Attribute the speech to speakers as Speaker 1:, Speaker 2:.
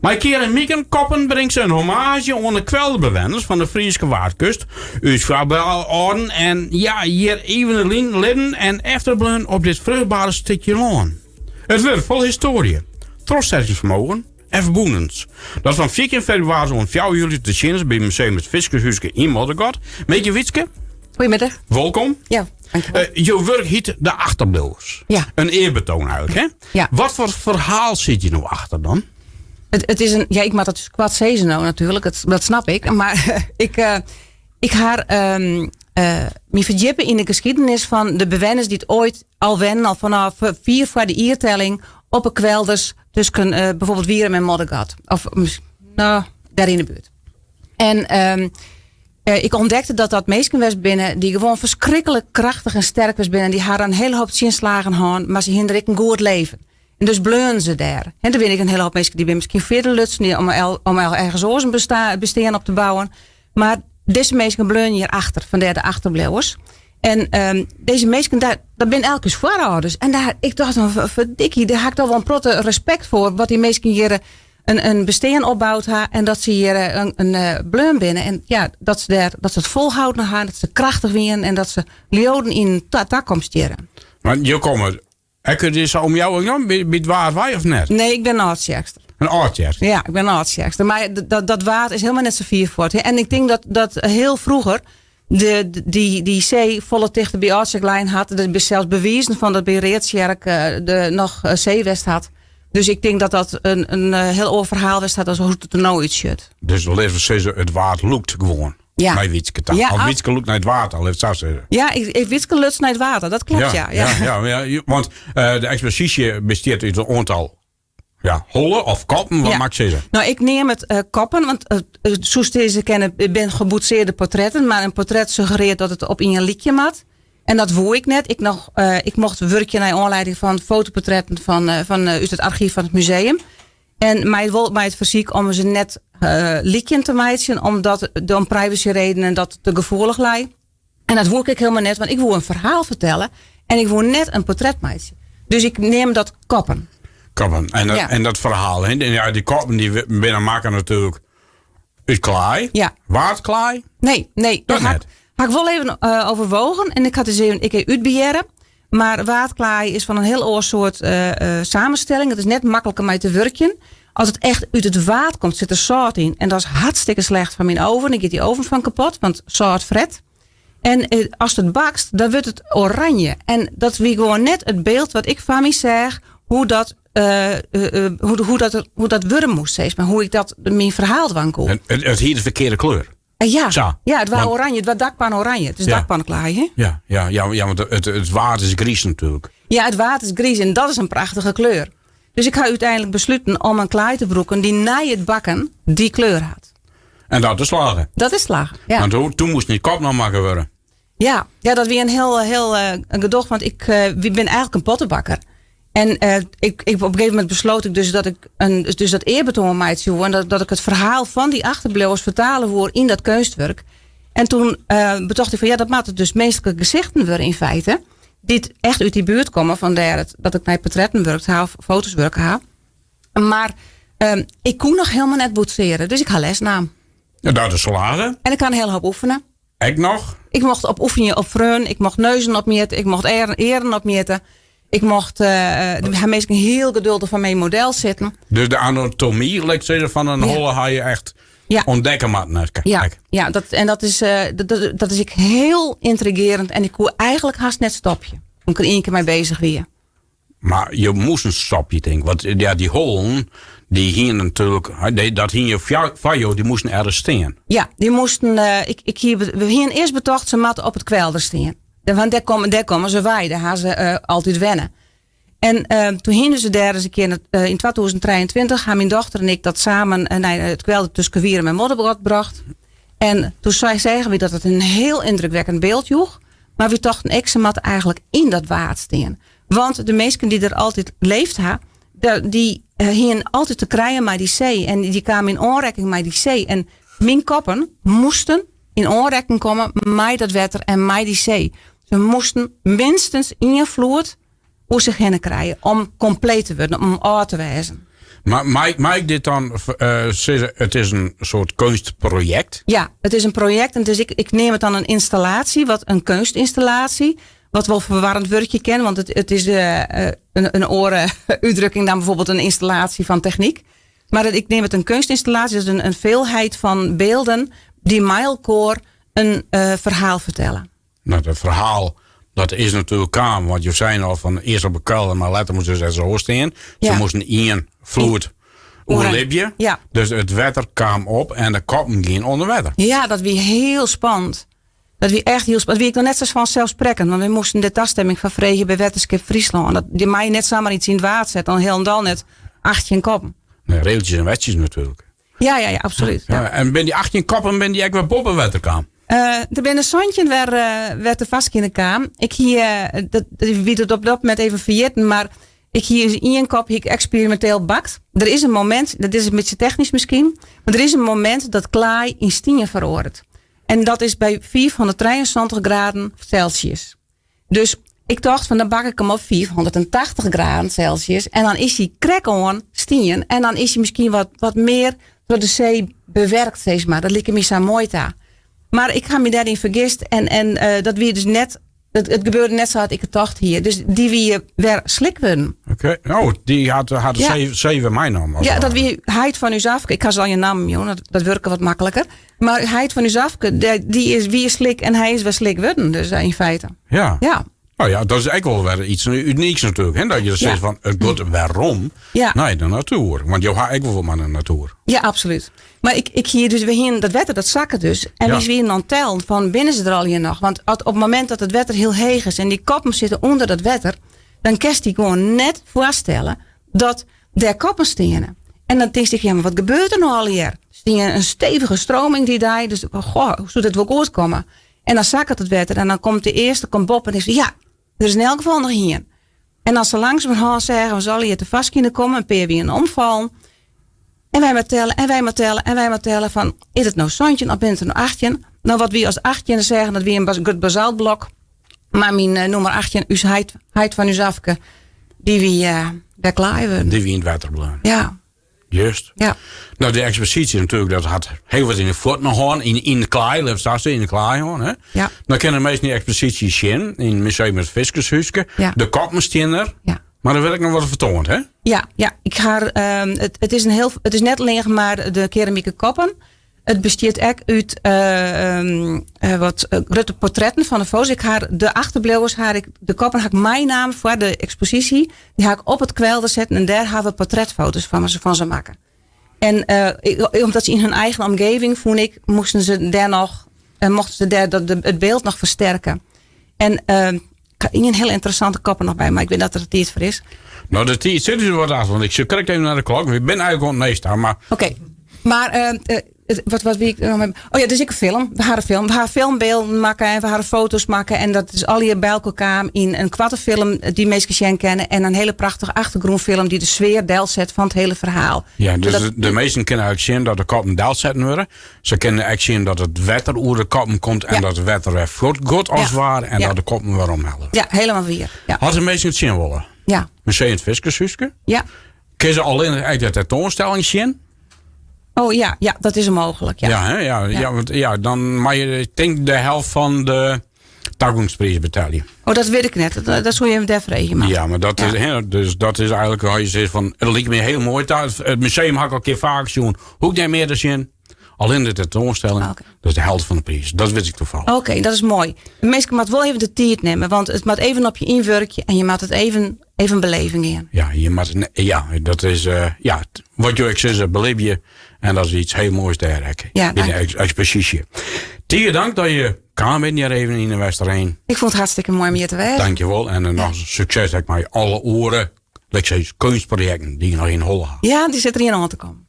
Speaker 1: Mei keramiken koppen bringt se in hommaazje oan de kwelderbewenners fan de Fryske Waadkust, ús foarâlden en ja, hjir iuwen lyn libben en efterbleaun op dit fruchtbare stikje lân. It wurk fol histoarje, trochsettingsfermogen en ferbûnens. Dat fan 14 febrewaris oant 4 july te sjen is by Museum It Fiskershúske yn Moddergat. Middei Wietske.
Speaker 2: Goedemiddag.
Speaker 1: Wolkom.
Speaker 2: Ja, dankjewel.
Speaker 1: Jo wurk hyt De Achterbliuwers.
Speaker 2: Ja.
Speaker 1: In earbetoan eigenlik, hè?
Speaker 2: Ja.
Speaker 1: Wat foar ferhaal sit hjir no achter dan?
Speaker 2: It is in, ja, ik moat it koart sizze no natuerlik, dat snap ik. Mar ik ha my ferdjippe yn de geschiedenis fan de bewenners dy't oait al wennen, al fanôf fier foar de jiertelling, op 'e kwelders tusken bijvoorbeeld Wierum en Moddergat. Of no, dêr yn de buert. En ik ûntdekte dat dat minsken west binne dy't gewoan ferskriklik krachtich en sterk west binne. Dy ha in hiele hoop tsjinslagen hân, mar se hiene der ek in goed leven. En dus bleaunen se dêr. En der binne ek in hiele hoop minsken dy binne miskien fierder lutsen dy om ergens oars in bestean op te bouwen. Mar dizze minsken bleaunen hjir achter, fandêr de achterbliuwers. En dizze minsken, dat binne elk ús foarâlders. En daar, ik tocht, ferdikkie, dêr ha ik toch wol in protte respekt foar, wat dy minsken hjir in bestean opboud ha en dat se hjir in bleaun binne. En ja, dat se dêr, dat se it folhouden ha, dat se krachtich wienen en dat se leauden yn takomst hjir.
Speaker 1: Want jo komme ek út dizze omjouwing dan, by it Waad wei of net?
Speaker 2: Nee, ik bin Aldtsjerkster.
Speaker 1: In Aldtsjerkster?
Speaker 2: Ja, ik bin Aldtsjerkster. Mar dat Waad is hielendal net sa fier fuort. En ik tink dat hiel froeger dy see folle tichter by Aldtsjerk lein hat. Der binne sels bewizen fan dat by Readtsjerk de noch see west hat. Dus ik tink dat dat in hiel oar ferhaal west hat as hoe't it der no útsjocht.
Speaker 1: Dus litte we sizze, it Waad lûkt gewoan
Speaker 2: Ja.
Speaker 1: nei Wietske ta.
Speaker 2: Ja,
Speaker 1: Of Wietske lûkt nei it Waad ta, lit it sa sizze.
Speaker 2: Ja, Wietske luts nei it Waad ta, dat klopt, ja.
Speaker 1: Ja, ja, want de eksposysje bestiet út in oantal ja, holle of koppen, wat moat ik sizze?
Speaker 2: No, ik neam it koppen, want soest sizze kinne, it binne geboetseerde portretten, mar in portret suggerearret dat it op ien lykje moat. En dat woe ik net. Ik, noch, ik mocht wurkje nei oanlieding fan fotoportretten fan út it argyf fan it museum. En mei wol mei it fersyk om se net lykjen te meitsjen, omdat om privacyredenen dat te gefoelich lei. En dat woe ik ek hielendal net, want ik woe in ferhaal fertelle en ik woe net in portret meitsje. Dus ik neam dat koppen.
Speaker 1: Koppen. En dat ferhaal, hè? En ja, dy koppen dy binne makke natuerlik út klaai.
Speaker 2: Ja.
Speaker 1: Waadklaai?
Speaker 2: Nee, nee.
Speaker 1: Dat
Speaker 2: Dat
Speaker 1: net.
Speaker 2: ha ik wol even overwogen en ik ha dus even, ik ha útbehearre. Mar waadklaai is fan in hiel oar soart samenstelling. It is net maklik om mei te wurkjen. As it echt út it waad komt, sit der sâlt yn. En dat is hartstikke slecht foar myn oven. Dan giet dy oven fan kapot, want sâlt fret. En ast it bakst, dan wurdt it oranje. En dat wie gewoan net it byld wat ik foar my seach, hoe dat wurde moast, sis mar. Hoe ik dat myn ferhaal dwaan koe.
Speaker 1: En it hie de ferkearde kleur.
Speaker 2: Ja.
Speaker 1: Sa.
Speaker 2: Ja, it wie
Speaker 1: Want
Speaker 2: oranje. It wie dakpan oranje. It is dakpanklaai, hè?
Speaker 1: Ja, want it waad is griis natuerlik.
Speaker 2: Ja, it waad is griis en dat is in prachtige kleur. Dus ik ha úteinlik besluten om in klaai te brûken dy't nei it bakken dy kleur hat.
Speaker 1: En dat is slagge?
Speaker 2: Dat is slagge, ja.
Speaker 1: Want toen moast dy kop noch makke wurde.
Speaker 2: Ja, ja, dat wie in hiel, hiel gedoch, want ik bin eigenlik in pottebakker. En op in gegeven momint besloot ik dus dat ik dus dat earbetoan meitsje woe en dat ik it ferhaal fan dy achterbliuwers fertale woe yn dat keunstwurk. En toen betocht ik fan ja, dat moatte dus minsklike gesichten wurde yn feite, dy't echt út dy buert komme, fandêr dat ik mei portretten wurkt ha of foto's wurke ha. Mar ik koe noch hielendal net boetseare, dus ik ha les naam.
Speaker 1: Ja, dat is slagge.
Speaker 2: En ik ha in hiele hoop oefene.
Speaker 1: Ek noch?
Speaker 2: Ik mocht op oefenje op freonen, ik mocht neuzen opmjitte, ik mocht earen opmjitte. Ik mocht, der ha minsken hiel geduldich foar myn model sitten.
Speaker 1: Dus de anatomy, lit ik sizze, fan in holle ha je echt ûntdekke moatten.
Speaker 2: Ja, ja, en dat is ek hiel yntrigearjend en ik koe eigenlik hast net stopje. Om't ik der ien kear mei bezich wie.
Speaker 1: Mar je moasten stopje, tink ik. Want ja, dy hollen, dy hienen natuerlik, dat hiene jo foar jo, dy moasten ergens stean.
Speaker 2: Ja, dy moasten, ik hie, we hienen earst betocht, se moatte op it kwelder stean. Want dêr komme se wei, dêr ha se altyd wenne. En toen hienen se dêr ris in kear, yn 2023 ha myn dochter en ik dat samen nei it kwelder tusken Wierum en Moddergat brocht. En toen seagen wy dat it in hiel yndrukwekkend byld joech. Mar wy tochten ek, se moatte eigenlik yn dat waad stean. Want de minsken dy't der altyd leefd ha, dy hienen altyd te krijen mei dy see. En dy kamen yn oanrekking mei dy see. En myn koppen moasten yn oanrekking komme mei dat wetter en mei dy see. Se moasten minstens ien floed oer sich hinne krije om kompleet te wurden, om ôf te wêzen.
Speaker 1: Maar mag ik dit dan sizze, it is in soart keunstprojekt?
Speaker 2: Ja, it is in projekt en dus ik neam it dan in ynstallaasje, wat in keunstinstallaasje, wat wol ferwarrend wurkje kin, want it is in oare útdrukking dan bijvoorbeeld in ynstallaasje fan technyk. Mar ik neam it in keunstynstallaasje, dat is in feelheid fan bylden dy't mei elkoar in ferhaal fertelle.
Speaker 1: No, dat ferhaal dat is natuerlik kaam, want jo seinen al fan earst op de kelder, mar letter moasten se sa stean. Se moasten ien floed oerlibje. Dus it wetter kaam op en de koppen gienen ûnder wetter.
Speaker 2: Ja, dat wie hiel spannend. Dat wie echt hiel spannend. Dat wie ek noch net sa fanselssprekkend, want wy moasten de tastimming foar freegje by Wetterskip Fryslân. Dat, je meie net samar iets yn it waad sette, dan hielendal net 18 koppen.
Speaker 1: Nee, regeltjes en wetjes natuerlik.
Speaker 2: Ja, ja, ja, absolút.
Speaker 1: Ja. En binne dy 18 koppen binne dy ek wer boppe wetter kaam?
Speaker 2: Der binne 17 wer te foarskyn kaam. Ik hie, dat wie it op dat momint even ferjitten, mar ik hie ien kop hie ik eksperiminteel bakt. Der is in momint, dat is in bytsje technysk miskien, mar der is in momint dat klaai yn stien feroaret. En dat is by 573 graden Celsius. Dus ik tocht fan dan bak ik him op 580 graden Celsius en dan is hy krekt oan stien en dan is hy miskien wat mear troch de see bewerkt, sis mar. Dat like my sa moai ta. Mar ik ha my dêryn fergist en dat wie dus net, it gebeurde net sa't ik it tocht hie. Dus dy wie wer slik wurden.
Speaker 1: Oké, oh, dy hat de see wer meinommen, as
Speaker 2: Ja,
Speaker 1: it
Speaker 2: dat
Speaker 1: ware.
Speaker 2: wie heit fan ús Afke. Ik ha se al je nammen jûn, dat wurke wat makliker. Mar heit fan ús Afke, dy is, wie slik en hy is wer slik wurden, dus yn feite.
Speaker 1: No ja, dat is ek wol wer iets unyks natuerlik. Hè? Dat je sizze fan it giet werom nei de natuer. Want jo ha ek wol wat mei de natuer.
Speaker 2: Ja, absolút. Mar ik hie dus, we hienen dat wetter, dat sakke dus. En wy wienen oan it tellen fan binne se der allegear noch? Want op it momint dat it wetter hiel heech is en dy koppen sitte ûnder dat wetter, dan kinst dy gewoan net foarstelle dat dêr koppen steane. En dan tinkst ik, ja, mar wat gebeurt der no allegear? Stie in stevige stroming dy dei, dus goh, hoe soe dit wol goed komme? En dan sakket it wetter en dan komt de earste komt boppe en is ja, der is yn elk gefal noch ien. En dan sa langsumerhân seagen we se allegear te foarskyn kommen, in pear wienen omfallen. En wy mar telle en wy mar telle en wy mar telle fan is it no 17 of binne it der no 18? No wat wy as achttjinde seagen, dat wie in grut basaltblok. Mar myn nûmer 18, ús heit, heit fan ús Afke, dy wie wer klaai wurden.
Speaker 1: Dy wie yn it wetter bleaun.
Speaker 2: Ja.
Speaker 1: Just.
Speaker 2: Ja.
Speaker 1: No, de eksposysje natuerlik, dat hat hiel wat yn de fuotten hân, yn de klaai, laat ik sa yn de klaai hân. Hè?
Speaker 2: Ja.
Speaker 1: Dan kinne de minsken dy eksposysje sjen yn it Museum it Fiskershúske.
Speaker 2: Ja.
Speaker 1: De koppen stean der.
Speaker 2: Ja.
Speaker 1: Mar der wurdt ek noch wat fertoand, hè?
Speaker 2: Ja, ja. Ik ha, it is in hiel, it is net allinnich mar de keramike koppen. It bestiet ek út wat grutte portretten fan de foto's. Ik ha de achterbliuwers, ha ik, de koppen ha ik meinaam foar de eksposysje. Dy ha ik op it kwelder setten en dêr ha we portretfoto's fan se makke. En omdat se yn hun eigen omgeving, fûn ik, moasten se dêr noch, mochten se dêr dat, it byld noch fersterke. En ik ha ien hiel ynteressante kop der noch by, mar ik wit net oft der tiid foar is.
Speaker 1: No, de tiid sit ús wat achter, want ik sjoch krekt even nei de klok. We binne eigentlik oan it neist ta, mar
Speaker 2: Oké, mar wat wie ik noch mei? Oh ja, der is ek in film. We ha in film. We ha filmbylden makke en we ha foto's makke en dat is allegear by elkoar kaam yn in koarte film dy't minsken sjen kinne en in hiele prachtige achtergrûnfilm dy't de sfear delset fan it hiele ferhaal.
Speaker 1: Ja, dus de minsken kinne eigentlik sjen dat de koppen delsetten wurde. Se kinne ek sjen dat it wetter oer de koppen komt en dat it wetter wer fuort giet as ware en dat de koppen wer omhelle wurde.
Speaker 2: Ja, helemaal wier. Ja.
Speaker 1: As de minsken it sjen wolle. Museum it Fiskershúske. Kinne se allinnich ek de tentoanstelling sjen?
Speaker 2: Oh ja, ja, dat is mooglik. Ja.
Speaker 1: Ja, hè? Ja, ja. want ja, dan moatte je, ik tink, de helte fan de tagongspriis betelje.
Speaker 2: Oh, dat wit ik net. Dat soe je even dêr freegje moatte.
Speaker 1: Ja, mar dat is, hè, dus dat is eigentlik waar je sizze fan, it liket my hiel moai. It museum ha ik al in kear faak sjoen. Hoech ik net mear te sjen. Allinnich de tentoanstelling, dat is de helte fan de priis. Dat wit ik toevallig.
Speaker 2: Oké, dat is moai. De minsken moatte wol even de tiid nimme, want it moat even op je ynwurkje en je moatte it even beleven gean.
Speaker 1: Ja, je moat, ja, dat is, ja, wat jo ek sizze, belibje. En dat is iets hiel moais dêr ek.
Speaker 2: Ja,
Speaker 1: Yn de
Speaker 2: dank.
Speaker 1: eksposysje. Tige dank dat je kaam binne hjir even yn de Westereen.
Speaker 2: Ik fûn it hartstikke moai om hjir te wêzen.
Speaker 1: Dankjewol. En dan noch sukses ek mei alle oare, lit ik sizze, keunstprojekten dy't je noch yn 'e holle ha.
Speaker 2: Ja, dy sit der yn oan te kommen.